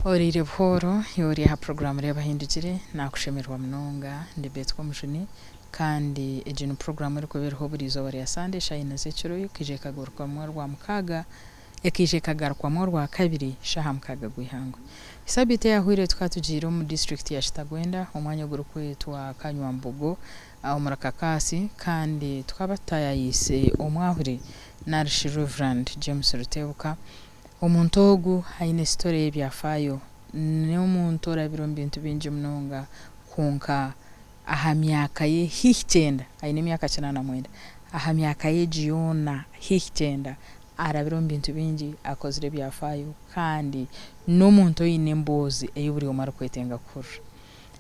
Oriire buhooro, iwe ori aha puroguraamu Reeba Hindugire, naakushemererwa munonga. Ndi Betsy Omujuni kandi egi ni puroguraamu erikuba eriho buri izooba rya Sande eshaaha ina z'ekiro ekaija ekagarukamu Orwamukaaga ekaija ekagarukwamu Orwakabiri shaaha mukaaga gw'eihangwe. Sabiiti eyahweire tukaba tugiire omu disiturikiti ya Kitagwenda omwanya ogurikwetwa Kanywambogo omuri Kakaasi kandi tukaba tutaayayiise omwahuri narishi Rev. James Rutebuka. Omuntu ogu aine sitore y'ebyafaayo. N'omuntu orabire omu bintu bingi munonga kwonka aha myaka ye haihi kyenda, aine emyaka kinaana mwenda, aha myaka ye egi yoona haihi kyenda arabire omu bintu bingi, akozire ebyafaayo kandi n'omuntu oine emboozi ei buri omwe arikwetenga kuhurira.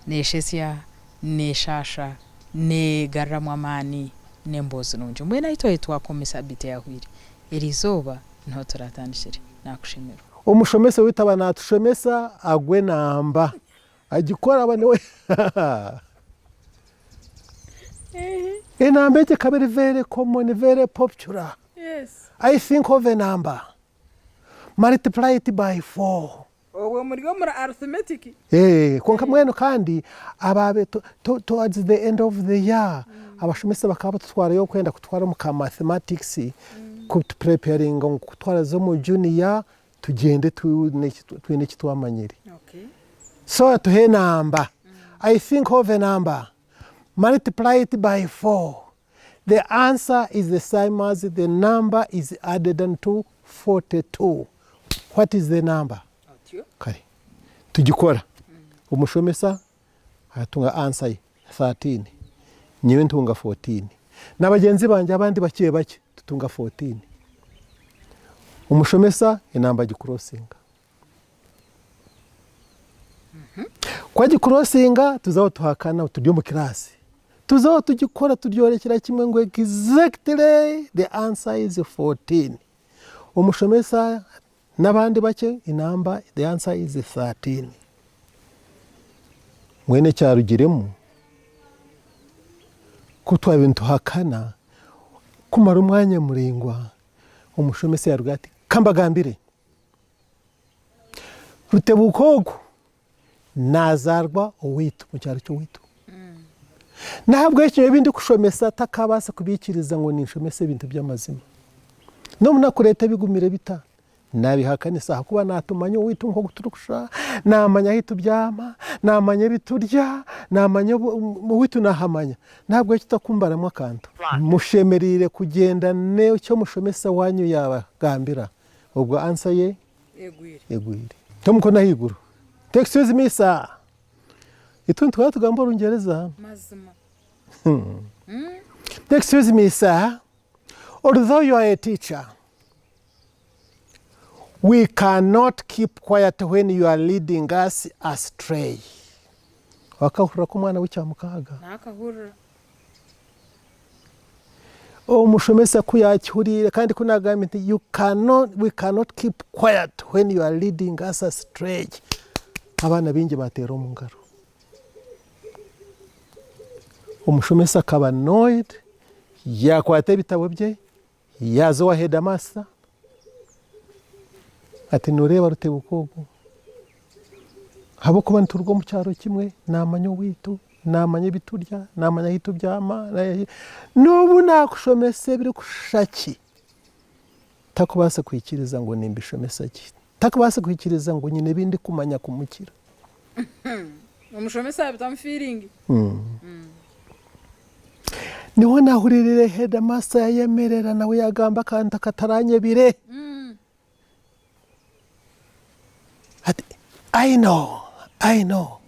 Neeshetsya, neeshaasha, neegaruramu amaani, n'emboozi nungi. Mbwenu ahu twaabaire twakoma esaabiiti eyahweire, eriizooba niho turaatandikire. Naakushemererwa. Omushomesa owaitu aba naatushomesa agwa enamba agikora aba niwe enamba egyo ekaba eri very common, very popular. I think of a number, multiply it by four. Obwo muri omuri arithmetic. Eeh kwonka mbwenu kandi abaabe towards the end of the year abashomesa bakaba batutwarayo kwenda kutwara omu ka mathematics kutu preparinga ngu kutwaraza omu junior tugyende twine eki twamanyire. So atuha enamba, I think of a number, multiply it by four, the answer is the same as the number is added unto 42. What is the number? Kare tugikora, omushomesa atunga answer ye 13, nyowe ntunga 14, na bagyenzi bangye abandi bakye bakye tutunga 14. Omushomesa enamba agikurosinga. Ku agikurosinga tuzaho tuhakana turi omu kiraasi. Tuzaho tugikora turyorekyera kimwe ngu exactly the answer is 14. Omushomesa n'abandi bakye enamba the answer is 13. Mbwenu ekyarugiremu ku twabaire nituhakana kumara omwanya muraingwa, omushomesa yaarugayo ati, Ka mbagambire, Rutebuka ogu naazaarwa owaitu omu kyaro ky'owaitu. N'ahabw'ekyo ebi ndikushomesa takaabaasa kubiikiriza ngu ninshomesa ebintu by'amazima. N'obu nakureeta ebigumire bita, naabihakanisa ahakuba naatumanya owaitu nk'oku turikushusha, naamanya ahu tubyama, naamanya ebi turya, naamanya owaitu naahamanya. N'ahabw'ekyo takumbaramu akantu. Mushemereire kugyenda n'eki omushomesa waanyu yaabagambira. Obwo answer ye egwire. Ta omukono ahaiguru. Excuse me sir. Itwe nituhora nitugamba orungyereza. Mazima. Excuse me sir. Although you are a teacher, we cannot keep quiet when you are leading us astray. Wakahurira ko omwana w'ekyamukaaga? Nakahurira. Omushomesa ku yaakihuriire kandi ku naagambire nti you cannot, we cannot keep quiet when you are leading us astray, abaana baingi baateera omu ngaro. Omushomesa akaba annoyed, yaakwata ebitabo bye, yaaza owa headmaster, ati nooreeba Rutebuka ogu, ahabw'okuba nituruga omu kyaro kimwe, naamanya owaitu, naamanya ebi turya, naamanya ahu tubyama, n'obu naakushomesa ebirikushusha ki, takubaasa kwikiriza ngu nimbishomesa gye, takubaasa kwikiriza ngu nyine ebi ndikumanya kumukira. Omushomesa yaabitamu fiiringi. Niho naahuriire heedimasita yaayemerera nawe yaagamba akantu akataranyebire. Ati, I know, I know.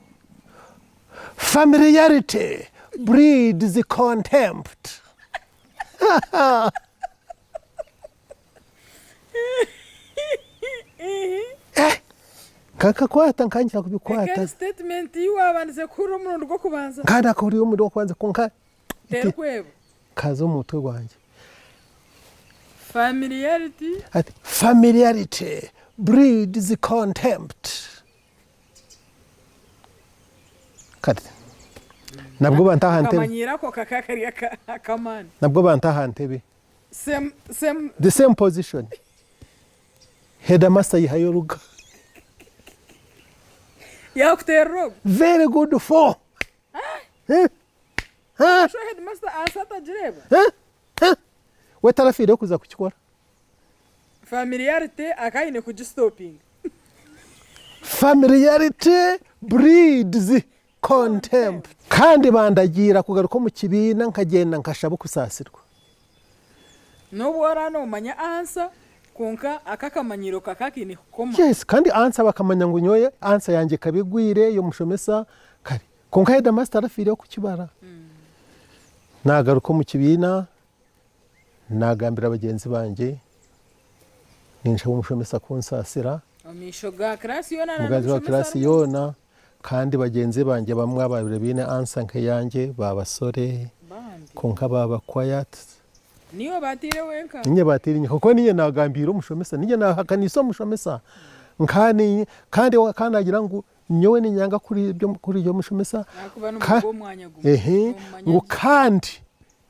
Familiarity breeds contempt. Eh, nkakakwata nkangira kubikwata. Eka statement ei waabandize kuhurira omurundi gw'okubanza. Nkaba naakahurira omurundi gw'okubanza kwonka Terikwebwa. Kaza omu mutwe gwangye. Familiarity. Ati, Familiarity breeds contempt. Kati nabwo banta aha ntebe. Akamanyiiro ako kakaba kari ak'amaani. Nabwo banta aha ntebe. Same, same. The same position. Headmaster yihayo oruga. Yakuteerera ogwo. Very good for. Eh? Eh? Sho headmaster ansa atagireeba. Eh? Eh? We tarafiireyo kuza kukikora. Familiarity akaba aine kugistopinga. Familiarity breeds contempt. Kandi bandagiira kugaruka omu kibiina nkagyenda nkashaba okusaasirwa. N'obu oraba noomanya ansa, kwonka aka akamanyiiro kakaba kaine kukoma. Yes, kandi ansa bakamanya ngu nyowe ansa yangye ekaba egwire ey'omushomesa kare. Kwonka headmaster tarafiireyo kukibara. Naagaruka omu kibiina, naagambira bagyenzi bangye, ninshaba omushomesa kunsaasira. Omu maisho ga kiraasi yoona Omu maisho ga kiraasi yoona. Kandi bagyenzi bangye bamwe abaabaire baine ansa nk'eyangye baaba sorry, kwonka baaba quiet. Niiwe baataire wenka? Niinye baataire nyenka ahabw'okuba niinye naagambiire omushomesa, niinye naahakaniise omushomesa. Kandi kandi akaba naagira ngu nyowe niinyanga kuhurira omushomesa, Ahakuba nimuruga omu mwanya gumwe, nomumanya ngu gye. kandi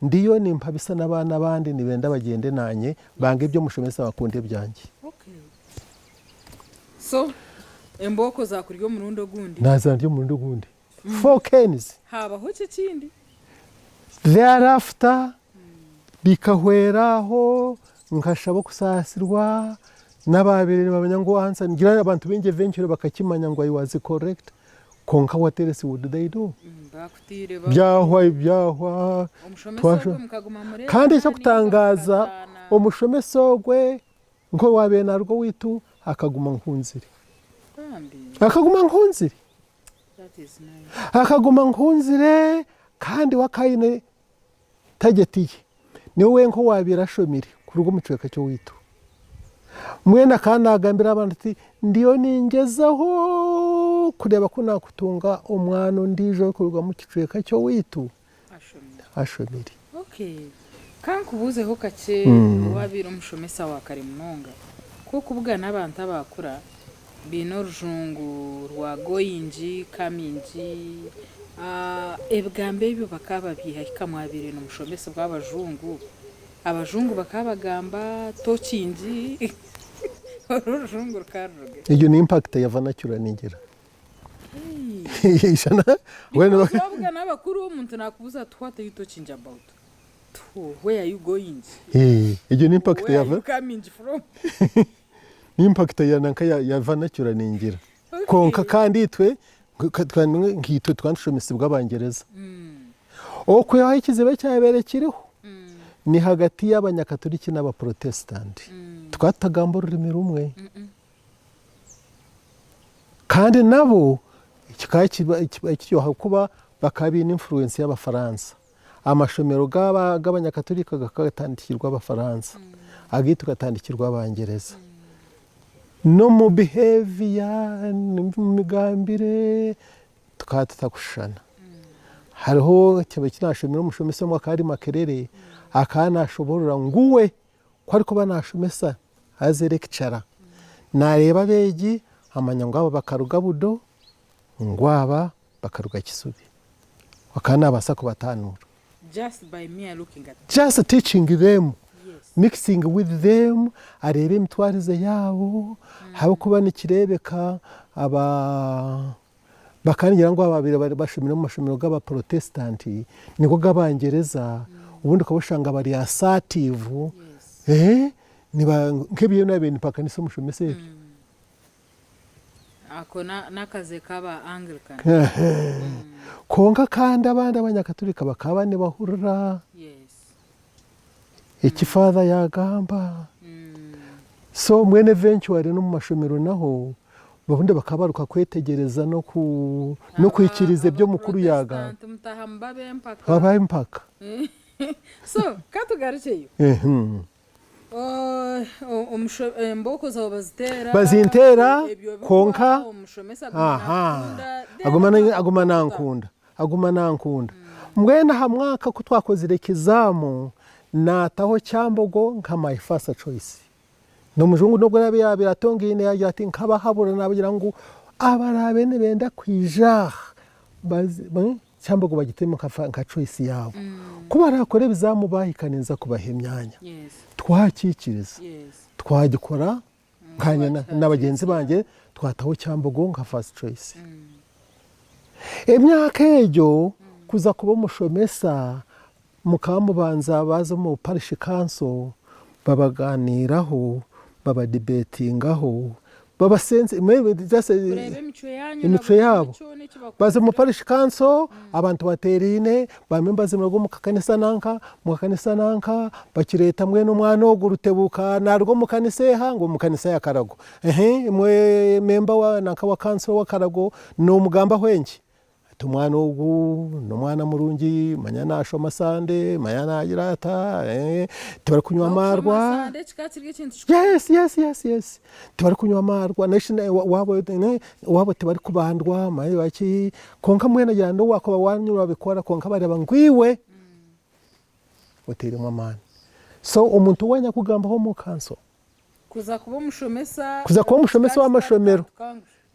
ndiyo nimpabisa n'abaana abandi nibenda bagyende naanye, bange eby'omushomesa bakunde ebyangye. Okay. So, embooko zaakurya omurundi ogundi? Naazandya omurundi ogundi. Four canes. Haabaho ki ekindi? Thereafter, bikahwera aho, nkashaba okusaasirwa, n'abaabaire nibamanya ngu answer, ningira abantu baingi eventually bakakimanya ngu I was correct, kwonka what else would they do? Baakutaire ba. Byahwa, byahwa, Omushomesa twasho. ogwe mukaguma mureebana Kandi nainga eky'okutangaaza, mukataana? omushomesa ogwe Nk'owaabaire naaruga owaitu akaguma ankunzire. Bambi. Akaguma ankunzire. That is nice. Akaguma ankunzire kandi we akaba aine target ye. Niwe wenka owaabaire ashomire kuruga omu kicweka ky'owaitu. Mbwenu akaba naagambira abantu ati, ndiyo ningyezaho kureeba ku naakutunga omwana ondiijo orikuruga omu kicweka ky'owaitu Ashomire. ashomire. Okay. Ka nkubuuzeho kakye owaabaire omushomesa wa kare munonga. Ku okubugana abantu abaakura baine orujungu rwa goyingi, kamingi, ebigambo ebyo bakaba babyiha hi ka mwabaire nimushomesibwa abajungu? Abajungu bakaba bagamba tokingi, oru orujungu rukaba ruruga hi? Egyo ni impact ya vernacular ningira. Because wabugana abakuru omuntu nakubuza ati what are you talking about? Where are you going? Egyo ni impact Where are you coming from? Ni impact ya nanka ya vernacular ningira. Kwonka kandi itwe nkaitwe tukaba nitushomesibwa abangyereza. Okwihaho ekizibu ekyabaire kiriho ni hagati y'abanyakaturiki n'abaprotesitanti. Tukaba tutagamba orurimi rumwe. Kandi nabo kikaba kityo ahakuba bakaba baine influence y'Abafaransa. Amashomero g'Abanyakaturika gakaba gatandikirwe Abafaransa, agaitu gatandikirwe Abangyereza. N'omu behaviour, n'omu migambire tukaba tutakushushana. Hariho ekitabo eki naashomire omushomesa omwe akaba ari Makerere, akaba naashoboorora ngu we Ku arikuba naashomesa haza erekicara, naareeba abeegi amanya ngu aba bakaruga Budo, ngu aba bakaruga Kisubi. Akaba naabaasa kubataanuura. Just by mere looking at them. Just teaching them, Yes. mixing with them, areebe emitwarize yaabo, ahabw'okuba nikireebeka aba Bakaba nibagira ngu abaabaire bashomire omu mashomero g'Abaporotesitanti nigo g'Abangyereza, obundi okaba oshanga bari assertive, nk'ebi naabaire nimpakanisa omushomesa ebyo. Ako n'akaze k'aba Anglican. Kwonka kandi abandi Abanyakaturika bakaba nibahurira eki Father yaagamba. So mbwenu eventually n'omu mashomero naho obundi bakaba baruka kwetegyereza n'okwikiriza ebi omukuru yaagamba. Abaporotesitanti mutaha muba ab'empaka. Baba empaka. So ka tugarukyeyo. Embooko zaawe baziteera. Bazinteera Ebyo bihwa, kwonka omushomesa aguma aha, naakukunda, then aguma omwaka aguma gukuruta. nankunda aguma nankunda. Mbwenu aha mwaka ku twakozire ekizaamu naataho Kyambogo nka my first choice. N'omujungu n'obu araabe yaabaire atongaine yaagira ati nkabahabura naabagira ngu abaraabe nibenda kwija aha baze Kyambogo bagitemu nka choice yaabo. Ku baraakore ebizaamu baahika ninza kubaha emyanya. Twakiikiriza twagikora. Nkanye na bagyenzi bangye twataho Kyambogo nka first choice. Emyaka egyo kuza kuba omushomesa mukaba mubanza baza omu parish council babaganiiraho, babadebatingaho, babasense just Kureeba emicwe yaanyu na emicwe buri kimwe yaabo. kyona eki Baza omu bakunzire. parish council abantu bateeraine ba members nibaruga omu kakanisa nanka, omu kakanisa nanka, bakireeta mbwenu omwana ogu Rutebuka naaruga omu kanisa eha? Ngu omu kanisa ya Karago. Ehe imwe member wa nanka wa council owa Karago noomugambaho enki? Ati omwana ogu n'omwana murungi, manya naashoma Sande, manya naagira ata, tibarikunywa N'okushoma amaarwa. Sande kikaba kiri ekintu kikuru. Yes, yes, yes, yes. Tibarikunywa amaarwa, owaabo tibarikubandwa, manya baki, kwonka mbwenu agira ngu n'obu waakuba waanywa wabikora kwonka bareeba ngu iwe oteiremu amaani. So omuntu waanya kugambaho omu kanso. Kuza kuba omushomesa. Kuza kuba omushomesa w'amashomero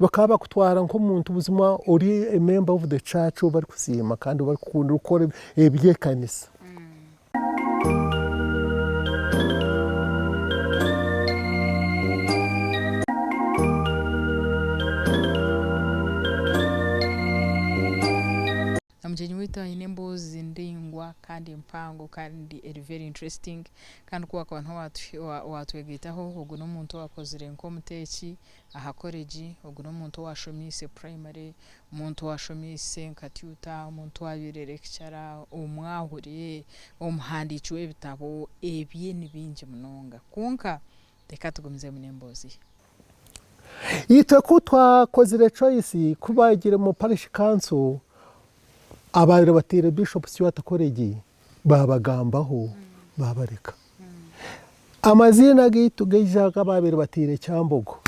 bakaba bakutwara nk'omuntu buzima ori a member of the church ou barikusiima kandi ou barikukunda orikukora eby'ekanisa. Omugyenyi waitu aine emboozi ndaingwa kandi mpango kandi eri very interesting kandi ku wakuba niho watwegaitaho ogu n'omuntu owakozire nk'omuteeki aha college, ogu n'omuntu owashomiise primary, omuntu owashomiise nka tutor, omuntu owabaire lecturer, omwahuri, omuhandiiki w'ebitabo, ebye ni bingi munonga kwonka reka tugumizemu n'emboozi ye. Itwe ku twakozire choice ku baagire omu parish council abaabaire bataire Bishop Stuart College baabagambaho baabareka. Amaziina gaitu gaija ag'abaabaire bataire Kyambogo,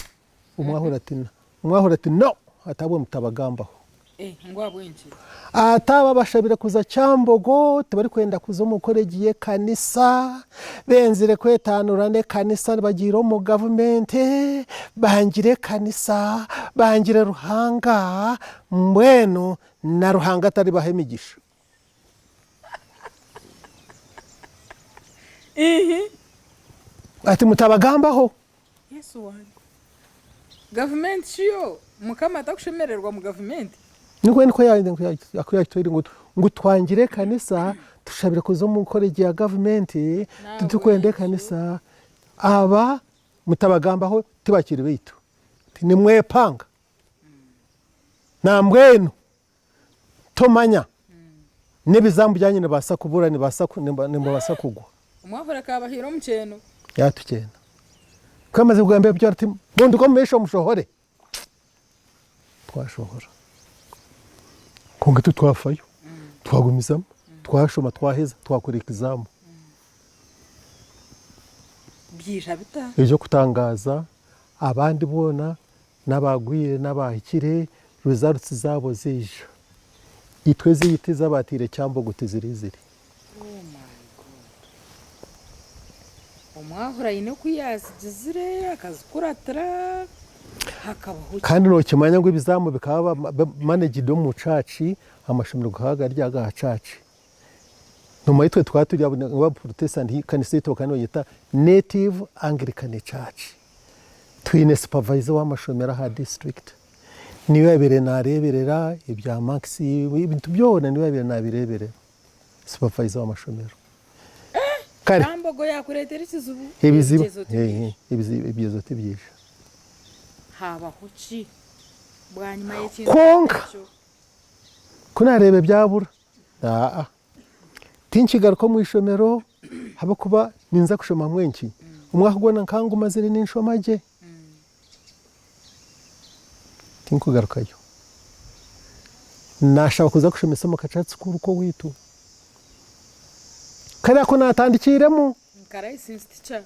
omwe ahurira ati no ati abwe mutabagambaho. Ngu ahabw'enki? Ati aba abashabire kuza Kyambogo tibarikwenda kuza omu koregi y'ekanisa, benzire kwetaanura n'ekanisa nibagiira omu gavumenti, bangire ekanisa, bangire Ruhanga, mbwenu na Ruhanga taribaha emigisha. Ati mutabagambaho. Yesu wangye. Gavumenti shi yo? Mukama atakushemererwa mu gavumenti? Nikwo nikwo yakutwire ngu ngu twangire ekanisa tushabire kuza omu college ya gavumenti titurikwenda ekanisa aba mutabagambaho tibakiri baitu nimwepanga nambwenu tomanya n'ebizambu byanyu nibaasa kubura nibaasa kugwa. Omwahuri akaabahaire omukyeeno. Yaatukyena. Ku yamazire kugamba ebyo ati, Munduge omu maisho mushohore. Twashohora. Kwonka itwe twafayo, twagumizamu, twashoma, twaheza, twakora ekizaamu. Byaija bita? Eky'okutangaaza, abandi boona N'abaagwire n'abaahikire, results zaabo zaija. Itwe ezaitu ez'abaataire Kyambogo tiziriizire. Oh my God. Omwahura aine oku yaazigizire akazikuratira hakabaho ki? Kandi nookimanya ngu ebizaamu bikaba managed omu church, amashomero gakaba gari aga church. Noomanya itwe tukaba turi Abaprotestant, ekanisa yaitu bakaba nibagyeta Native Anglican Church. Twine supervisor w'amashomero aha district, niwe yabaire nareeberera ebya marks, ebintu byona niwe yabaire nabireeberera, supervisor w'amashomero. Kare. Kambogo yakureetera ekizibu, Ebizibu, ebigyezo tibyija. Ebigyezo tibyija. Habaho ki bwanyima y'ekintu Kwonka nk'ekyo? ku naareeba ebyabura, aa, Tinkigaruka omu ishomero ahabw'okuba ninza kushoma mbwenki? Omwaka gwona nkaba ngumazire ninshoma gye. Tinkugarukayo. Naashaba kuza kushomesa omu ka church school k'owaitu. Kariya aku naatandikiiremu. Nka license teacher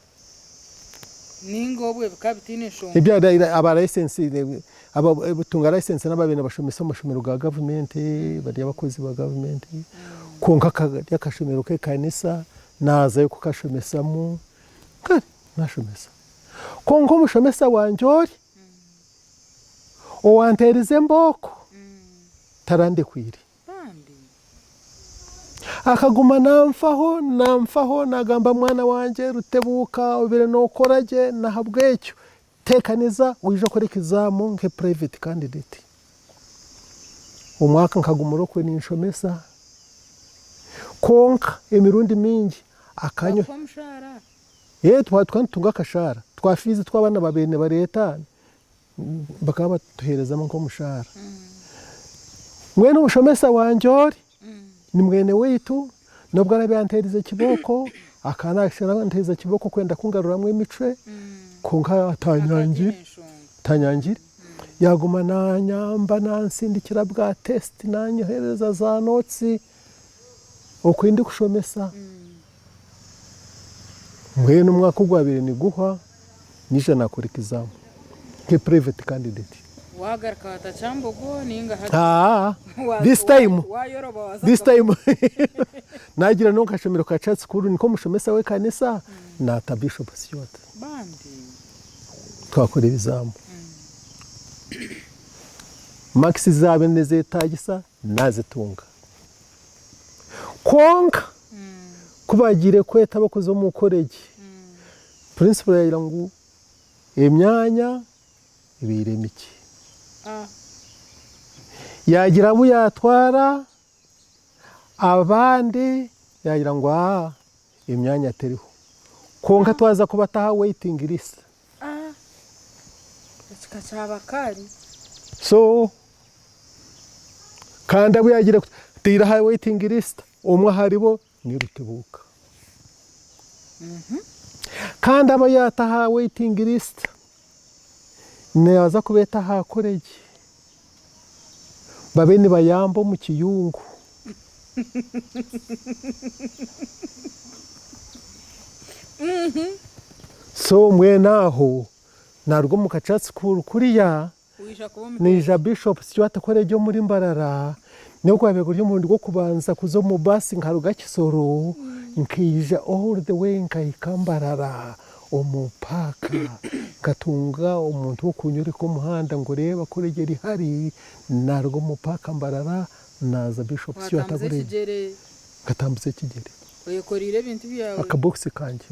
ninga obwe bikaba bitaine nshonga. Ebya aba license abatunga license n'ababaire nibashomesa omu mashomero ga gavumenti bari abakozi ba gavumenti kwonka kari akashomero k'ekanisa naazayo kukashomesamu kare nashomesa. Kwonka omushomesa wangye ori owanteerize embooko tarandekwire. Bambi. Akaguma nanfaho, nanfaho, nagamba mwana wangye Rutebuka obaire nokora gye nahabwekyo Teekaniza oije okore ekizaamu nke private candidate. Omwaka nkagumura okwe ninshomesa kwonka emirundi mingi akanyo Bakuha omushaara? Ee twaba tukaba nitutunga akashaara. Twa fees tw'abaana babaire nibareeta bakaba batuheerezamu nk'omushaara. Mbwenu omushomesa wangye ori ni mwene waitu n'obu araabe yanteerize kibooko, akaba naanteeza kibooko kwenda kungaruramu emicwe kwonka atanyangire, atanyangire. Yaaguma naanyamba nansindikira bwa test naanyoherereza za notes oku ndikushomesa. Mbwenu omwaka ogwabaire niguhwa naija naakora exam nke private candidate. Waagaruka wata Kyambogo nainga hati Aa this time waayoroba waaza this time naagira n'omu kashomero ka church school nikwo omushomesa w'ekanisa naata Bishop Stuart. Bambi. Twakora ebizaamu. Marks ezaabaire nizeetaagisa naazitunga. Kwonka ku baagiire kweta abakuza omu koregi, purinsiporo yaagira ngu emyanya ebaire mikye. Yaagira abu yaatwara, abandi yaagira ngu aa emyanya teriho. Kwonka twaza kubata aha waiting list. Ekika kya Bakari. So kandi abu yaagiire kutaire aha waiting list omwe aharibo ni Rutebuka. Kandi abu yaata aha waiting list naaza kubeeta aha koregi babe nibayamba omu kiyungu. So mbwenu aho naruga omu ka church school kuriya naija Bishop Stuart College omuri Mbarara nigwo gwabaire guri omurundi gw'okubanza kuza omu bus nkaruga Kisoro nkaija all the way nkahika Mbarara omu paaka nkatunga omuntu w'okunyoreka omuhanda ngu reeba college eri hari naruga omu paaka Mbarara naaza Bishop Stuart Watambuza College ekigyere. nkatambuza ekigyere. Oyekoreire ebintu byawe. Akabokisi kangye.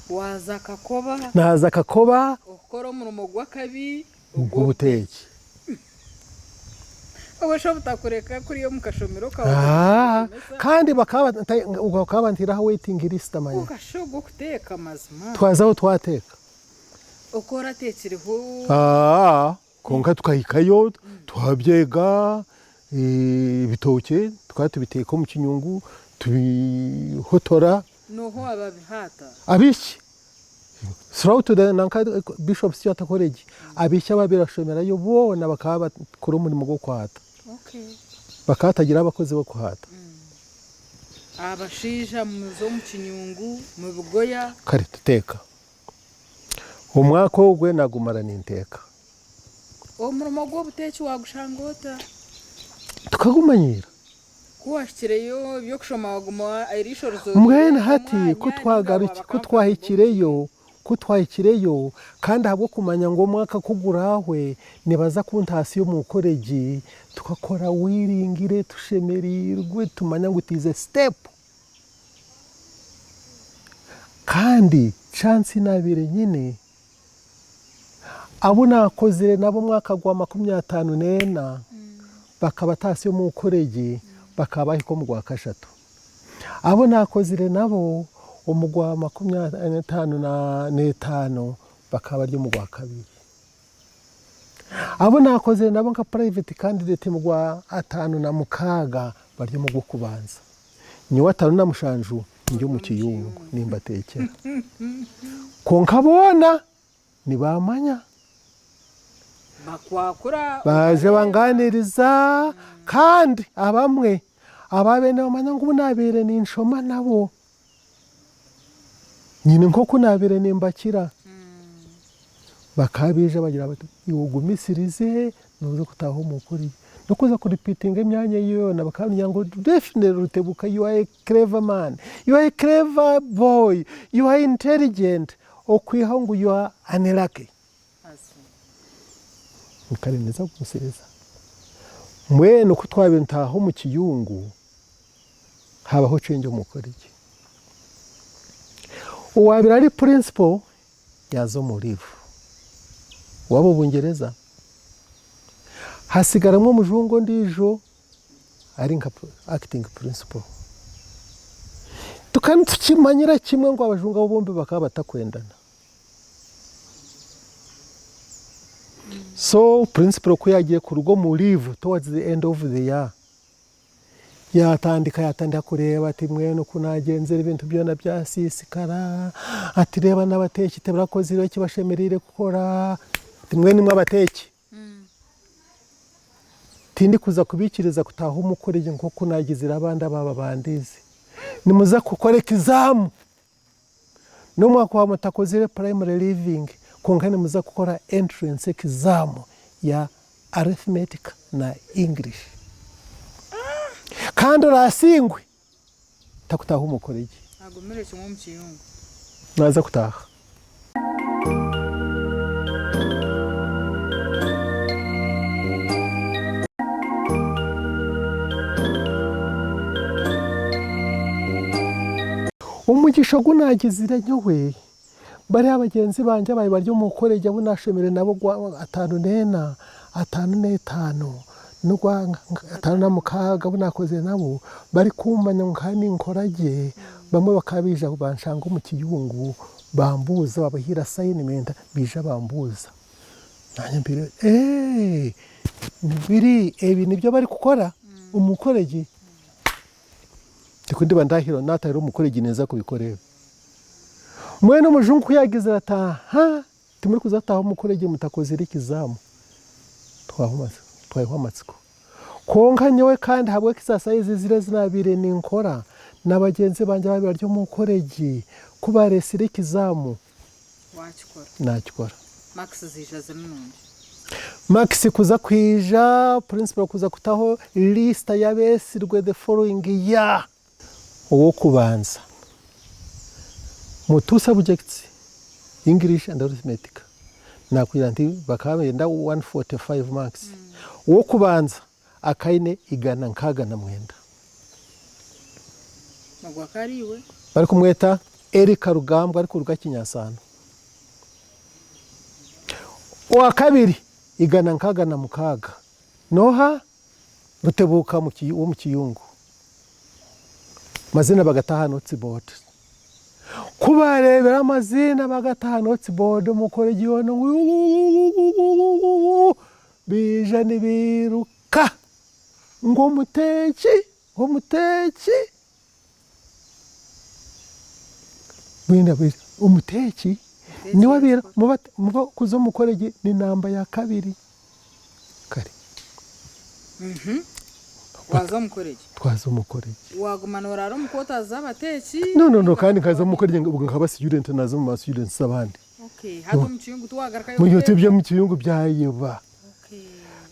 Waaza Kakoba. Naaza Kakoba. Okukora omurimo gw'akabi ogw'obuteeki. Obwo shi obutakureka kuriya omu kashomero kawe okakushomesa. Kandi bakaba banteire aha waiting list manya. Kwonka shi ogw'okuteeka mazima. Twazaho twateeka. Oku orateekireho. Kwonka tukahikayo twabyega, ebitookye tukaba tubiteeka omu kinyungu tubihotora. N'oha owaababihaata? Abaishiki. Throughout the nanka Bishop Stuart College, abaishiki abaabaire bashomerayo boona bakaba bakora omurimo gw'okuhaata. Bakaba batagira abakozi b'okuhaata. Abashaija muza omu kinyungu mubigoya. Kare tuteeka. Omwaka ogwe nagumara ninteeka. Omurimo gw'obuteeki waagushanga ota? Tukagumanyiira. Ku waahikireyo eby'okushoma waguma eriisho rizoire Mbwenu hati omwanya ku ninga twagaruki waaba ku comfortable? twahikireyo ku twahikireyo kandi ahabw'okumanya ngu omwaka ku guraahwe nibaza kuntaasya omu koregi, tukakora wiringire tushemereirwe tumanya ngu it is a step. Kandi chance nabaire nyine, abu nakozire nabo omwaka gwa 54 bakaba taasya omu koregi bakaba bahika omu gwa kashatu. Abu nakozire nabo omu gwa 55 bakaba bari omu gwa kabiri. Abu nakozire nabo nka private candidate omu gwa 56 bari omu gw'okubanza. Nyowe 57 ndi omu kiyungu nimbateekyera. Kwonka boona nibaamanya. Bakwakura Baaja obareeba. bangaaniriza kandi abamwe abaabaire nibamanya ngu obu naabaire ninshoma nabo nyine nk'oku naabaire nimbakira, bakaba baija bagira bati, iwe ogumisirize nooza kutaaha omu college. N'okuza kuripiitinga emyanya yoona bakaba nibagira ngu definitely Rutebuka you are a clever man, you are a clever boy, you are intelligent okwihaho ngu you are unlucky. Kare ninza kugumisiriza. Mbwenu ku twabaire nitutaaha omu kiyungu, habaho change omu college. Owaabaire ari principal. yaaza omu leave owaabo Bungyereza. Hasigaramu omujungu ondiijo ari nka acting principal. Tukaba nitukimanyira kimwe ngu abajungu abo bombi bakaba batakwendana. So principal ku yaagiire kuruga omu leave towards the end of the year, Yaatandika yaatandika kureeba ati mbwenu ku naagyenzire ebintu byona byasiisikara, ati reeba n'abateeki tibarakozire eki bashemereire kukora, ati mbwenu imwe abateeki tindikuza kubaikiriza kutaaha omu koregi nk'oku naagizire abandi abaababandiize. Nimuza kukora ekizaamu n'obu mwakuba mutakozire primary leaving kwonka nimuza kukora entrance exam ya Arithmetic na English. Kandi oraasingwe takutaaha omu koregi. Agumire kimwe omu kiyungu. Naaza kutaaha. Omugisha ogu naagizire nyowe, bariya bagyenzi bangye abaabaire bari omu koregi abu naashomire nabo ogwa ataano n'ena, ataano n'etaano, n'ogwa ataano na mukaaga abu naakozire nabo, barikuumanya ngu nkaba ninkora gye, bamwe bakaba baija banshanga omu kiyungu bambuuza babahaire asayinimenti baija bambuuza. Naanye mbiire ee biri ebi nibyo barikukora omu koregi? Tikwo ndiba ndahire naatahire omu koregi ninza kubikora ebi. Mbwenu omujungu ku yaagizire ati aha timurikuza kutaaha omu koregi mutakozire ekizaamu, twahwa amatsiko. Kwonka nyowe kandi ahabw'ekisasayizi ziri ezi naabaire ninkora na bagyenzi bangye abaabaire bari omu koregi ku baareetsire ekizaamu, naakikora. Marks kuza kwija, principal kuza kutaho list y'abeetsirwe the following year. Ow'okubanza mu two subjects, English and Arithmetic, naakugira nti bakaba nibenda 145 marks. Ow'okubanza akaine 169. Ogwo akaba ari iwe? Barikumweta Erica Rugambwa arikuruga Kinyansano. Owakabiri 166 n'oha? Rutebuka w'omu kiyungu. Amaziina bagata aha notes board. Ku baareebire amaziina bagata aha notes board omu koregi yoona ngu wuuwuuwuuwuuwuu baija nibairuka ngu omuteeki, omuteeki. Omuteeki niwe abaire kuza omu koregi ni namba ya kabiri. Kare. Waza omu koregi? Twaza omu koregi. Waguma noraara omu quarters z'abateeki? No, no, no, kandi nkaza omu koregi nkaba student naza omu ba students abandi. Okay, hati omu kiyungu tiwagarukayo kuteeka? Eby'omu kiyungu byayeba.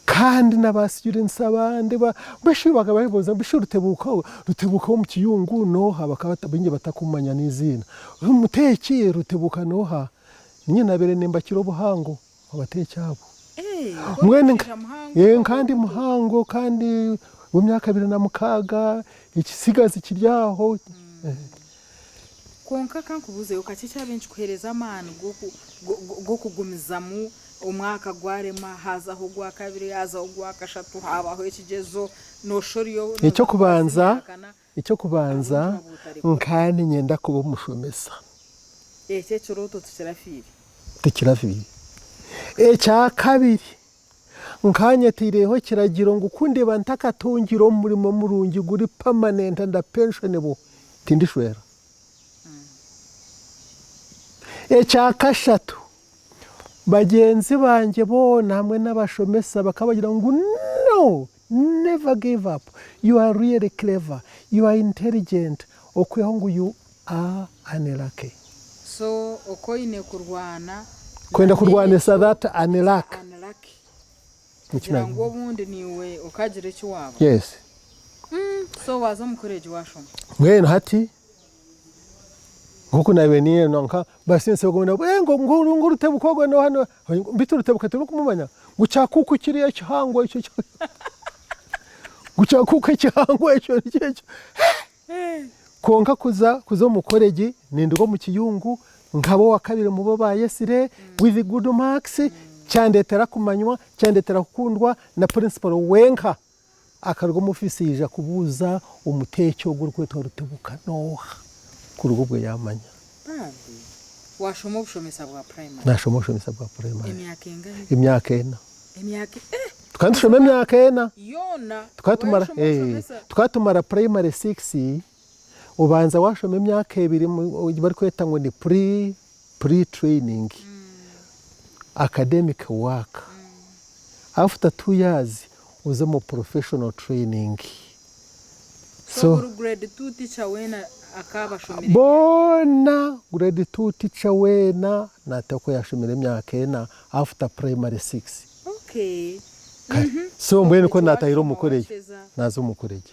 Kandi na ba students abandi bishi bakaba babuuza bishi Rutebuka Rutebuka w'omu kiyungu n'oha? Bakaba baingi batakumanya n'eiziina. Omuteeki Rutebuka n'oha? Niinye naabaire nimbakira obuhango abateeki abo. Mbwenu nka ndi muhango kandi w'emyaka 26, ekisigazi kiri aho. Kwonka ka nkubuuzeyo kakye ekyabaire nikikuheereza amaani g'okugumizamu omwaka gwarema haazaho ogwakabiri, haazaho ogwakashatu, haabaho ekigyezo, nooshusha oriyo nooza kukora Eky'okubanza, eky'okubanza nkaba niinyenda kuba omushomesa. Ekyo ekirooto tikirafiire. Tikirafiire. Ekyakabiri, nkaba nyetaireho ekiragiro ngu ku ndiba ntakatungire omurimo murungi guri permanent and pensionable, tindishwera. Ekyakashatu, Bagyenzi bangye boona hamwe n'abashomesa bakaba bagira ngu, No! Never give up! You are really clever, you are intelligent, okwihaho ngu you are unlucky. So oku oine kurwana Kwenda kurwanisa that unluck. Unlucky. Kugira ngu obundi naiwe okagira eki waaba. Yes. So waaza omu college waashoma? Mbwenu hati Nk'oku naabaire niinyenda nka basinsi baguma ngu ee ngu ngu Rutebuka ogwo n'oha n'oha beitu Rutebuka tibarikumumanya ngu kyakuuku kiriya ekihango ekyo ngu kyakuuku ekihango ekyo nikyo ekyo. Kwonka kuza kuza omu koregi ninduga omu kiyungu Nkaba owakabiri mubo bayesire with good marks, kyandetera kumanywa, kyandetera kukundwa na principal wenka akaruga omu ofiisi yaija kubuuza omuteeki ogu orikwetwa Rutebuka nooha? Kuruga obwo yamanya. Bambi, washoma obushomesa bwa primary? Nashoma obushomesa bwa primary. Emyaka engahi? Emyaka ena. Emyaka eh! Tukaba nitushoma emyaka ena. Yoona? Tukaba tumara, eh, tukaba tumara primary six, Obanza washoma emyaka ebiri ei barikweta ngu ni pre pre training, academic work, after 2 years oze omu professional training. So buri grade 2 teacher weena akaba ashomire emyaka ena? Boona grade 2 teacher weena nateekwa kuba yashomire emyaka ena after primary 6. Kare so mbwenu ku natahire omu college, naza omu college.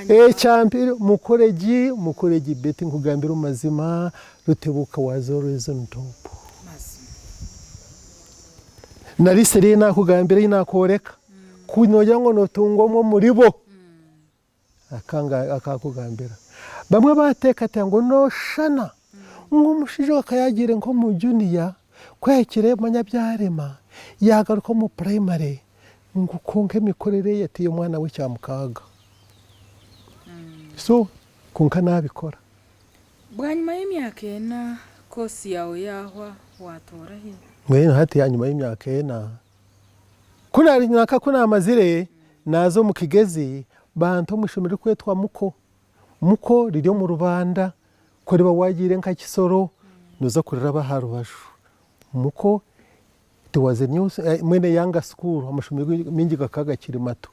Ekyampire mukoregi mukoregi Betty nkugambire omu mazima Rutebuka was always on top. Na list ei nakugambira ei nakworeka ku nogira ngu notunga omwe omuribo akakugambira. Bamwe bateekateeka ngu noshana ngu omushaija ogu akaba yagiire nk'omu junior ku yahikire manya byarema yagaruka omu primary Ngu kwonka emikorere ye ti y'omwana w'ekyamukaaga. So kwonka naabikora. Bwanyima y'emyaka ena koosi yaawe yaahwa, waatoora hi? Mbwenu hati ahanyima y'emyaka ena, ku nanka ku naamazire, naaza omu Kigezi, banta omu ishomero ririkwetwa Muko. Muko riri omu Rubanda, ku oriba waagiire nka Kisoro, nooza kuriraba aha rubaju. Muko It was a new, mbwenu eyanga school amashomero maingi gakaba gakiri mato.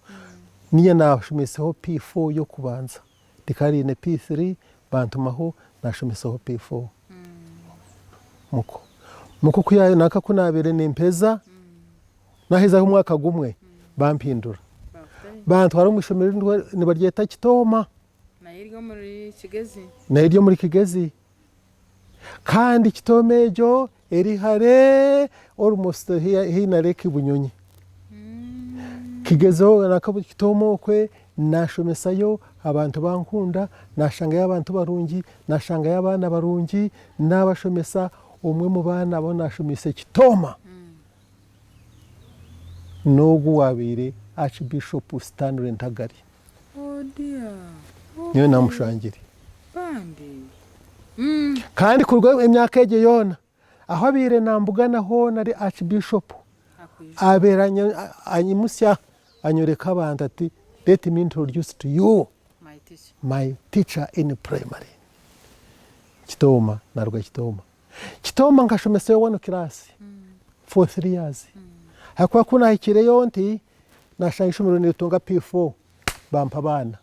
Niinye naashomeseho P4 y'okubanza, rikaba riine P3 bantumaho naashomesaho P4 muko. Muko ku nanka ku naabaire nimpeza, naahezaho omwaka gumwe bampindura, bantwara omu ishomero erindi nibaryeta Kitooma. Nayo eri omuri Kigezi. Nayo eri omuri Kigezi. Kandi Kitooma egyo eri hare almost haihi na Lake Bunyonyi. Kigezi Kitooma okwe nashomesayo abantu bankunda, nashangayo abantu barungi, nashangayo abaana barungi, nabashomesa omwe omu baana abu nashomeise Kitooma n'ogu owabaire Archbishop Stanley Ntagali. Oh dear. Nyowe Okay. namushangire. Bambi. Kandi kuruga emyaka egyo yoona, ahu abaire nambugana hoona ari Archbishop, Akwija. abaire anyimutsya anyoreka abantu ati let me introduce to you My teacher. my teacher in primary. Kitooma, naruga Kitooma. Kitooma nkashomesayo one class for 3 years. Ahakuba ku nahikireyo nti, nashanga ishomero niritunga P4, bampa abaana.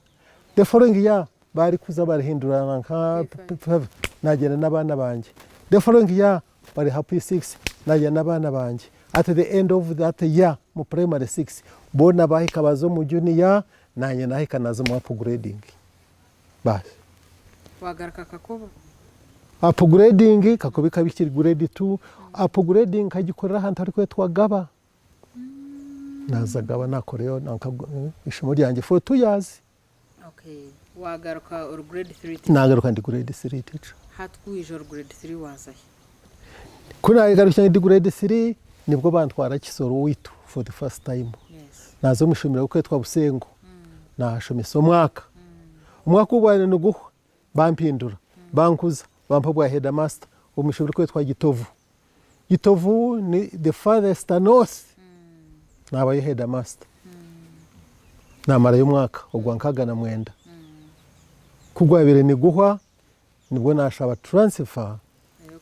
The following year barikuza barihindurana nka P5, nagyenda n'abaana bangye. The following year bariha P6, nagyenda n'abaana bangye. At the end of that year mu primary 6, boona bahika baza omu junior, nanye nahika naza omu upgrading. Baasi. Wagaruka Kakoba. Upgrading Kakoba ekaba ekiri grade 2, upgrading nkagikorera ahantu harikwetwa Gaba. Naza Gaba nakorayo nanka ishomo ryangye for 2 years. Okay. Wagaruka ori grade 3 teacher. Nagaruka ndi grade 3 teacher. Hati ku waija ori grade 3 waza hi? Ku nagarukire ndi grade 3 nibwo bantwara Kisoro witu for the first time. Naza omu ishomero ririkwetwa Busengo nahashomesa omwaka. Omwaka ogu gwabaire niguhwa bampindura bankuza bampa obwa headmaster omu ishomero ririkwetwa Gitovu. Gitovu ni the farthest north nabayo headmaster. Namarayo omwaka ogwa 69. Ku gwabaire niguhwa nibwo nashaba transfer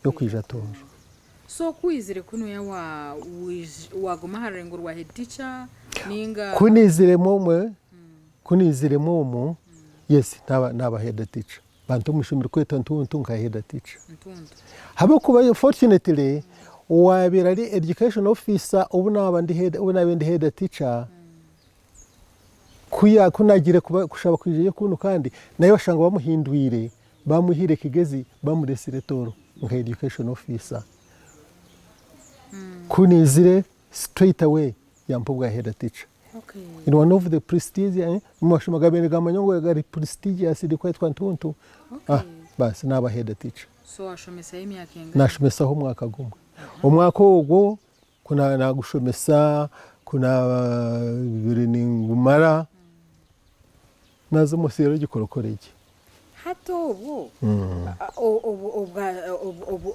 y'okwija Tooro. So ku waizire kunuya waguma aha rurengo rwa head teacher ninga? Ku naiziremu omwe, ku naiziremu omu, yes naba head teacher. Banta omu ishomero rikwetwa Ntuntu nka head teacher. Ntuntu. Ahabw'okuba fortunately owaabaire ari education officer obu naaba ndi head obu naabaire ndi head teacher, ku naagiire kushaba kwijayo kunu kandi nawe bashanga bamuhindwire bamwihire Kigezi bamureetsire Tooro nka education officer. Ku naizire straight away yampa obwa head teacher. In one of the prestigious, omu mashomero gaabaire nigamanywa ngu gari prestigious rikwetwa Ntuntu, baasi naaba head teacher. So washomesayo emyaka engana? Nashomesaho omwaka gumwe. Omwaka ogwo ku nagushomesa ku nabire ningumara naza omu Theological College. Hati obwo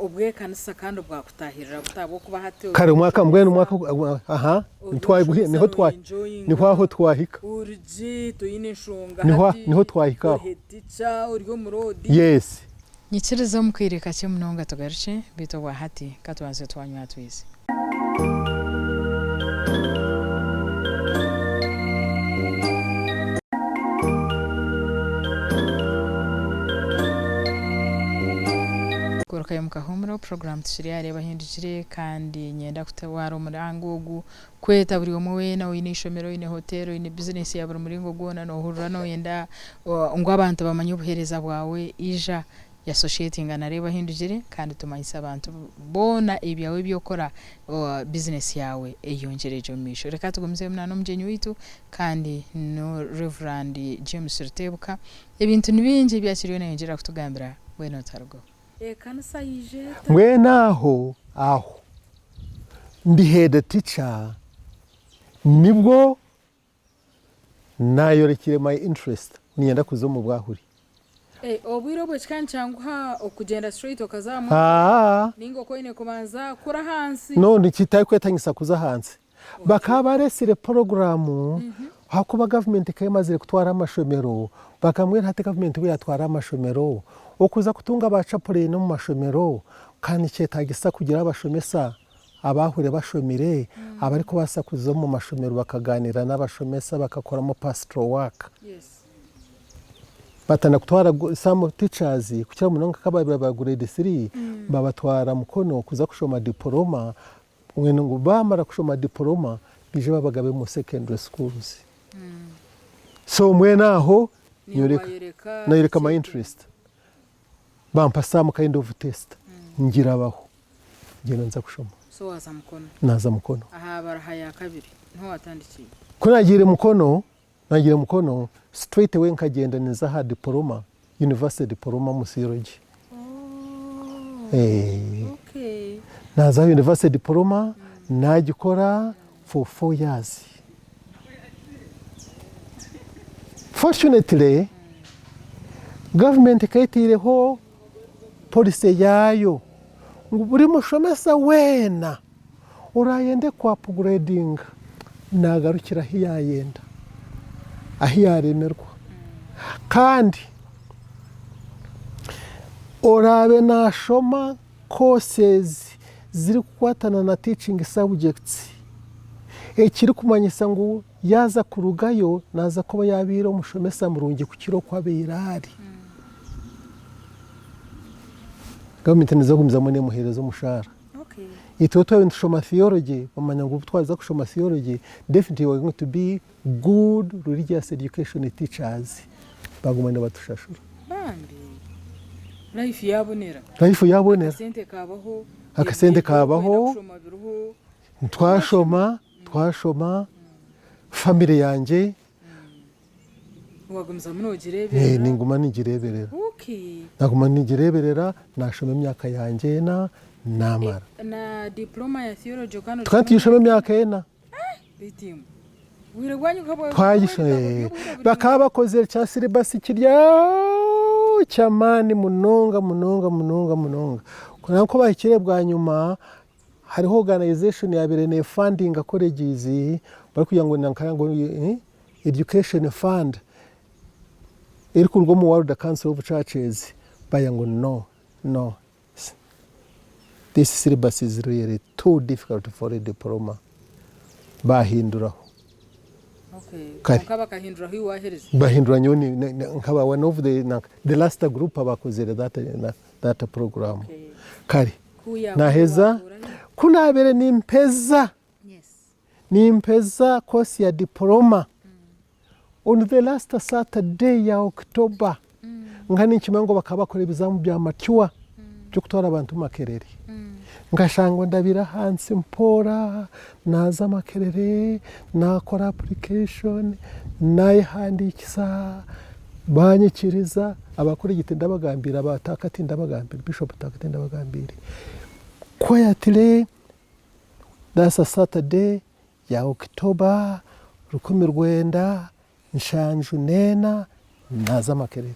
obw'ekanisa kandi bwakutaahirira buta ahabw'okuba hati ori Kare omwaka mbwenu omwaka aha omushomesa noyenjoyinga, niho aho twahika. ori gye toine nshonga Niho hati niho twahika ori aho. head teacher ori omuroodi. Yes. Nyikiriza omu kaire kakye munonga tugarukye, beitu obwa hati ka tubanze twanywa atwize. Garukayo omu kahuumuro, puroguraamu tukiri aha Reeba Hindukire kandi niinyenda kutwara omuranga ogu kweta buri omwe weena oine eishomero, oine hoteeri, oine bizinesi ya buri muringo gwona noohurira nooyenda ngu abantu bamanye obuheereza bwawe, ija Associatinga na Reeba Hindugire kandi tumanyise abantu boona ebyawe ebi okora bizinesi yaawe eyongyere egye omu maisho. Reka tugumizemu na n'omugyenyi waitu kandi ni Rev. James Rutebuka. Ebintu ni bingi ebi akiriyo nayongyera kutugambira mbwenu otarugaho. Ekanisa yaija eta? Mbwenu aho aho ndi head teacher nibwo Naayorekire my interest niinyenda kuza omu bwahuri. Obwire obwo kikaba nikyanguha okugyenda straight okaza aha mwanya Haa. ninga oku oine kubanza kura ahansi? No nikitarikwetanyisa kuza ahansi. Bakaba baresire puroguramu ahakuba gavumenti ekaba emazire kutwara amashomero, bakaba mbwenu hati gavumenti ku yatwara amashomero, okuza kutunga ba chaplain omu mashomero ka nikyetagisa kugira abashomesa Abaahuriire bashomire abarikubaasa kuza omu mashomero bakagaaniira n'abashomesa bakakoramu pastoral work. Batandika kutwara some teachers kukira munonga nk'ababaire ba grade three babatwara Mukono kuza kushoma diploma mbwenu ngu baamara kushoma diploma baije babagabe omu secondary schools. So mbwenu aho nyoreka my interest. Bampa some kind of test ngirabaho ngyenda nza kushoma. So waaza Mukono? Naaza Mukono. Aha baraha ya kabiri niho waatandikiire? Ku naagiire Mukono, naagiire Mukono straight away nkagyenda ninza aha diploma, university diploma omu theology. Oh, okay. Naaza aha university diploma naagikora for 4 years. Fortunately, gavumenti ekaba etaireho policy yaayo ngu buri mushomesa weena orayende ku upgradinga nagarukira ahu yayenda, ahu yaremerwa. Kandi oraabe nashoma courses zirikukwatana na teaching subjects ekirikumanyisa ngu yaaza kurugayo naaza kuba yaabaire omushomesa murungi kukira oku abaire ari. Gavumenti neeza kugumizamu neemuheereza omushaara. Itwe twaba nitushoma theology bamanya ngu obu twaza kushoma theology definitely we are going to be good religious education teachers baguma nibatushashura. Bambi life yabonera. Life yabonera. Akasente kabaho. Akasente kabaho. Ebyokwenda kushoma biriho. Twashoma, twashoma, family yangye. Wagumizamu nogireberera. Ninguma ningireberera. Okay. Naguma ningireberera, nashoma emyaka yangye ena, namara. Na diploma ya theology okaba Tukaba nitugishoma emyaka ena. Bakaba bakozire kya syllabus kiri aho ky'amaani munonga munonga munonga munonga. Kwonka ku bahikire bwanyima hariho organization yaabaire neefandinga colleges barikugira ngu nanka ngu education fund erikuruga omu World Council of Churches baagira ngu no, no. This syllabus is really too difficult for a diploma. Baahinduraho. Okay. Kwonka bakahinduraho iwe waaherize? Bahindura nyowe nkaba one of the, the last group abakozire that, that program. Okay. Kare naheza ku naabaire nimpeza Nimpeza course ya diploma on the last Saturday ya October nka ninkimanya ngu bakaba bakora ebizamu bya mature by'okutwara abantu Makerere. Nkashangwa ndabire ahansi mpora naza Makerere nakora application nayehandikisa. Banyikiriza, aba clergy tindabagambiire, aba taaka tindabagambiire, bishop taaka tindabagambiire. Quietly, that's a Saturday ya October 1974 naaza Makerere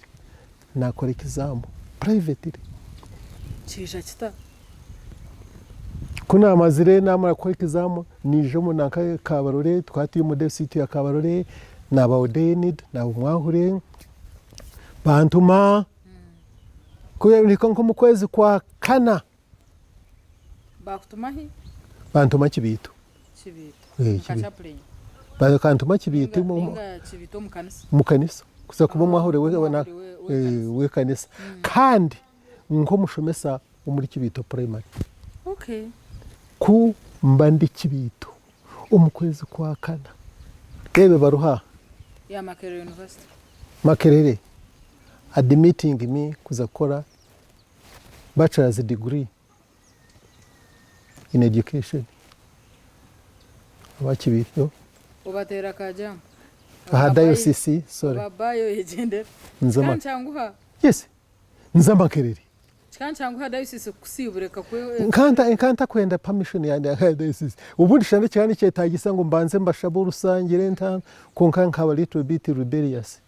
naakora ekizaamu privately. Kiija kita? Ku naamazire naamara kukora ekizaamu naija omu nanka Kabarole, tukaba turi omu disiturikiti ya Kabarole, naaba ordained, naaba omwahure, bantuma, ku yahika nk'omu kwezi kwa kana, Baakutuma hi? Bantuma Kibiito. Kibiito. Eh, Nka Kibiito. chaplain. Bakantuma Kibiito Ninga, omu- ninga Kibiito omu kanisa. omu kanisa kuza kuba omwahure we- Omwahure na- we- eh, w'ekanisa. w'ekanisa kandi nk'omushomesa omuri Kibiito primary. Okay. Ku mba ndi Kibiito omu kwezi kwa kana, reeba ebaruha Ya Makerere University. Makerere admitting me kuza kukora bachelor's degree in education oba kibiito Obateera ka jam. aha diocese sorry Obabayo oyegyendera. nza Kikaba nikyanguha. Yes nza Makerere. Kikaba nikyanguha diocese kukusiibura ekakwe. Nkanta nkantakwenda permission ya diocese obundi shana kikaba nikyetagisa ngu mbanze mbashabe orusa ngire nta kwonka nkaba little bit rebellious.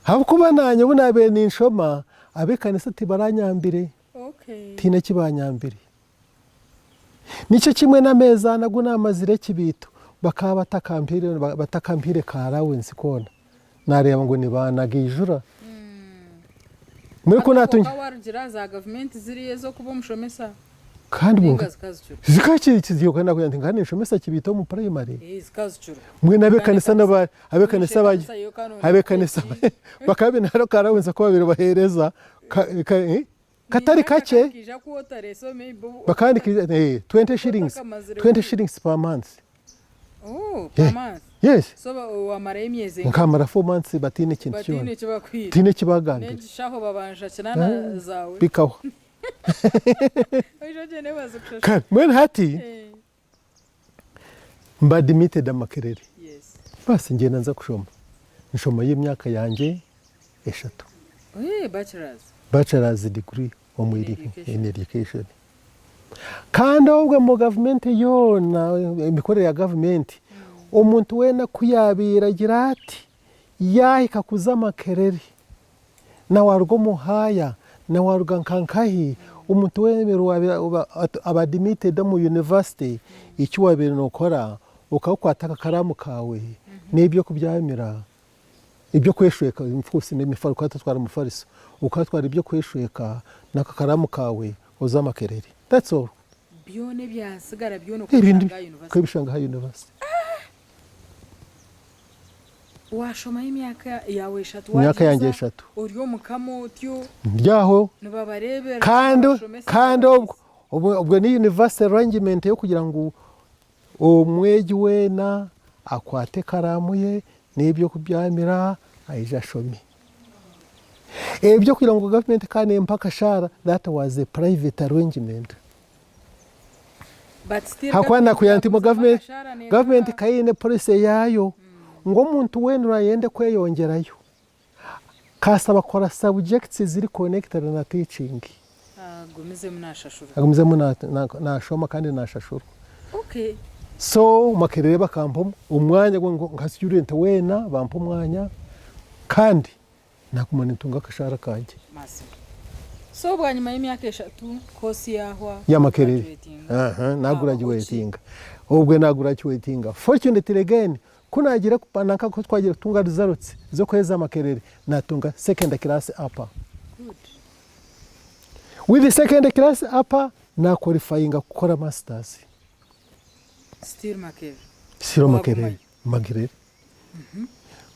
Ahabw'okuba naanye obu naabaire ninshoma, ab'ekanisa tibaranyambire, tihaine eki baanyambire. Nikyo kimwe n'ameezi ana agu naamazire ekibiito, bakaba batakampaire batakampaire ka allowance koona. Naareeba ngu nibaanagaijura. Mbwenu ku naatungi. Kwonka waarugire aha za gavumenti ziriya ez'okuba omushomesa. Kandi Ninga zikazicurwa. Zikakiri nakugira nti nkaba ninshomesa kibiito omu primary. Eh, zikazicurwa. Mbwenu ab'ekanisa naba ab'ekanisa ba ab'ekanisa bakaba baine hariho ka allowance aku babaire nibaheereza ka ka eh, katari kakye. Kaija kwotare so maybe Bakaba nikaija eh, 20 shillings, 20 shillings per month. Oh, per Yeah. month. Yes. So ba- wamarayo emyezi enga? Nkamara 4 months bataine kintu Bataine kyona. eki bakuhaire. Tihaine eki bagambire. N'egishaho babanja kinaana zaawe. Bikahwa. Oija ogyende bazikushashure. Kare mbwenu hati Eh, mba admitted Makerere. Yes. Basi ngyenda nza kushoma. Nshomayo emyaka yangye eshatu. Eh, bachelors. Bachelor's degree omu In edu- education. in education. Kandi obwe mu gavumenti yoona, emikorere ya gavumenti, omuntu weena ku yaabaire agira ati yaahika kuza Makerere, na waaruga omu Haaya, na waaruga nka nkahi, omuntu weena owaabaire aba admitted omu yunivasite, eki waabaire nookora, okaba okwata akakaraamu kaawe n'eby'okubyamira, Eby'okweshweka, of course n'emifariso, okaba otatwara mufariso, okatwara eby'okweshweka n'akakaraamu kaawe oze Makerere. That's all. Byona ebyasigara byona Ebindi okabishanga aha university. okabishanga aha university. Waashomayo emyaka yaawe eshatu Emyaka yangye waagiheza eshatu. ori omukama otyo Ndi aho nibabareeberera kandi nibabashomesa kandi nibabariisa. obwo obwo obwo ni university arrangement y'okugira ngu Omwegi weena akwate ekaraamu ye n'eby'okubyamira aije ashome. Eby'okugira ngu gavumenti ekaba neempa akashaara that was a private arrangement. But still Ahakuba gavumenti nakugira nti yagumizamu gavumenti akashaara neekaha. gavumenti ekaba eine policy yaayo ngu omuntu weena orayende kweyongyerayo kaasaba kukora subjects eziri connected na teaching. Agumizemu naashashurwa. Agumizemu naashoma kandi naashashurwa. Okay. So Makerere bakampa omwanya nka student weena bampa omwanya kandi naguma nintunga akashaara kangye. Mazima. So bwanyima y'emyaka eshatu course yahwa, Ya Makerere. graduatinga. Aha, nagurajuwetinga. Obwe nagurajuwetinga. Fortunately again, Ku naagiire nanka ku twagiire kutunga results z'okuheereza Makerere, naatunga second class upper. With second class upper, naaqualifyinga kukora masters. Still Makerere? Still Makerere. Makerere.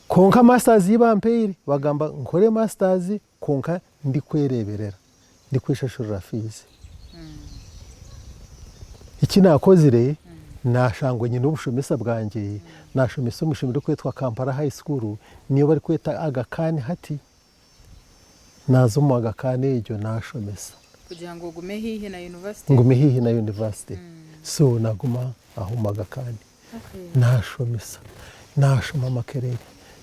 Kwonka masters ei bampaire, bagamba nkore masters kwonka ndikwereeberera, ndikweshashurira fees. Eki naakozire, naashangwa nyine obushomesa bwangye, naashomesa omu ishomero ririkwetwa Kampala High School, niyo barikweta Aga Khan hati. Naaza omu Aga Khan egyo naashomesa. Kugira ngu ogume haihi na yunivasite? Ngume haihi na yunivasite. So naaguma aho omu Aga Khan naashomesa. Naashoma Makerere,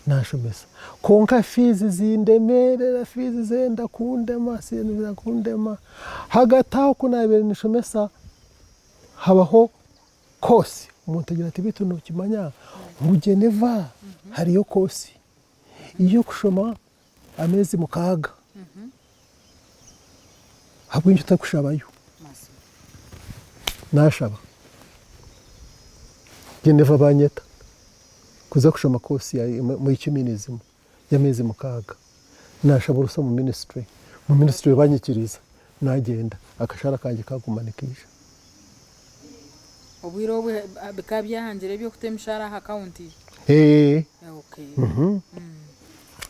naashomesa. Kwonka fiizi zindemeerera, fiizi zenda kundema, zenda kundema. Hagati aho ku naabaire ninshomesa, habaho koosi. Omuntu agira ati beitu nookimanya ngu Geneva hariyo koosi y'okushoma ameezi mukaaga. Ahabw'enki otakushabayo? Naashaba. Geneva banyeta kuza kushoma course ya mu ecumenism y'ameezi mukaaga. Naashaba orusa omu ministry, omu ministry banyikiriza nagyenda akashaara kangye kaguma nikaija. Obwire obwo bikaba byahangire eby'okuta emishaara aha akawunti? Eeh. Okay.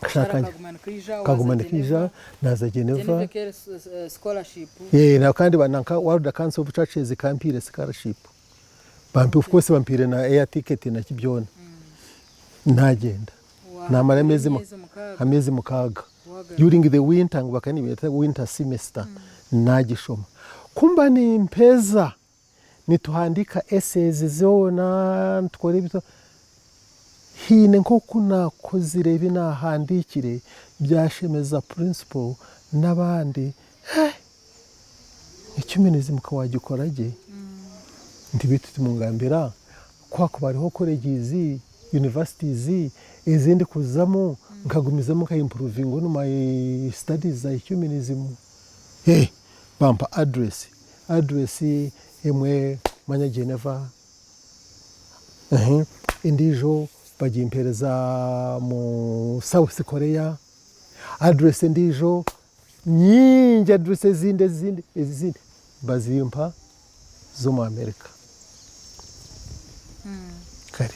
Akashaara kangye Kaguma nikaija, kaguma waaza nikaija, Geneva. naaza Geneva. Geneva ekaba eri scholarship. Eeh na kandi ba nanka World Council of Churches ekampiire scholarship. Bampi of course bampiire na air ticket naki byona. Nagyenda. Namara ameezi ameezi mukaaga. During the winter ngu bakaba nibeeta winter semester nagishoma. Ku mba nimpeza nituhandiika essays zoona nitukora ebi haine nk'oku naakozire ebi naahandiikire byashemeza principal n'abandi, eh ecumenism ka waagikora gye, nti beitu timungambira ku hakuba hariho colleges, universities ezi ndikuzamu nkagumizamu nka improvinga on my studies za ecumenism, eh bampa address. Address emwe manya Geneva, endiijo bagimpereza mu South Korea, address endiijo nyingi address ezindi ezindi ezindi bazimpa z'omu America. Kare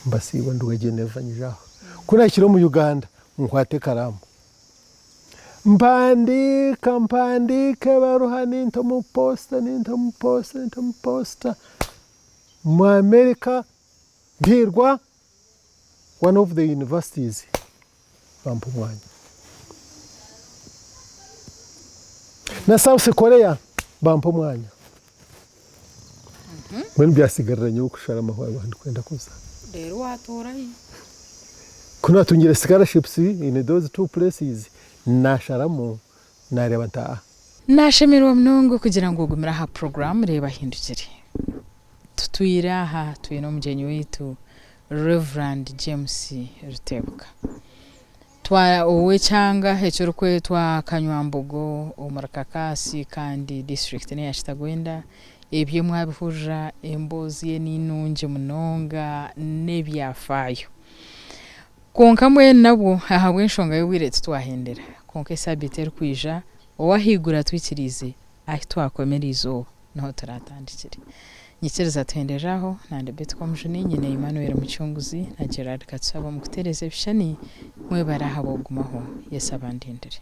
mbasiibwa nduga Geneva nyija aha. Ku nahikire omu Uganda nkwata ekaraamu. Mpandiika, mpandiika ebaruha ninta omu posta, ninta omu posta, ninta omu posta. Mu America mpiirwa one of the universities bampa omwanya. Na South Korea bampa omwanya. Mbwenu byasigarira nyowe kusharamu ahu ndikwenda kuza. Reero waatoora hi? Ku naatungire scholarships in those two places, naasharamu naareeba nti aa. Naashemererwa munonga okugira ngu ogumire aha puroguraamu Reeba Ahindukire. Tutwire aha twine omugyenyi waitu Rev. James Rutebuka. Twa ow'ekyanga ekirikwetwa Kanywambogo omuri Kakaasi kandi disiturikiti n'eya Kitagwenda. Ebyo mwabihurira emboozi ye ni nungi munonga n'ebyafaayo. Kwonka mbwenu nabwo ahabw'enshonga y'obwire titwahendera. Kwonka esaabiiti erikwija ow'ahaiguru atwikiriize ahu twakomera eizooba niho turatandikire. Nyikiriza tuhenderere aho, nandi Betty Komujuni, nyine Emmanuel Mucunguzi na Gerald Katushabe omu kutereeza ebishushani, mwebare ahabw'okugumaho. Yesu abandindire.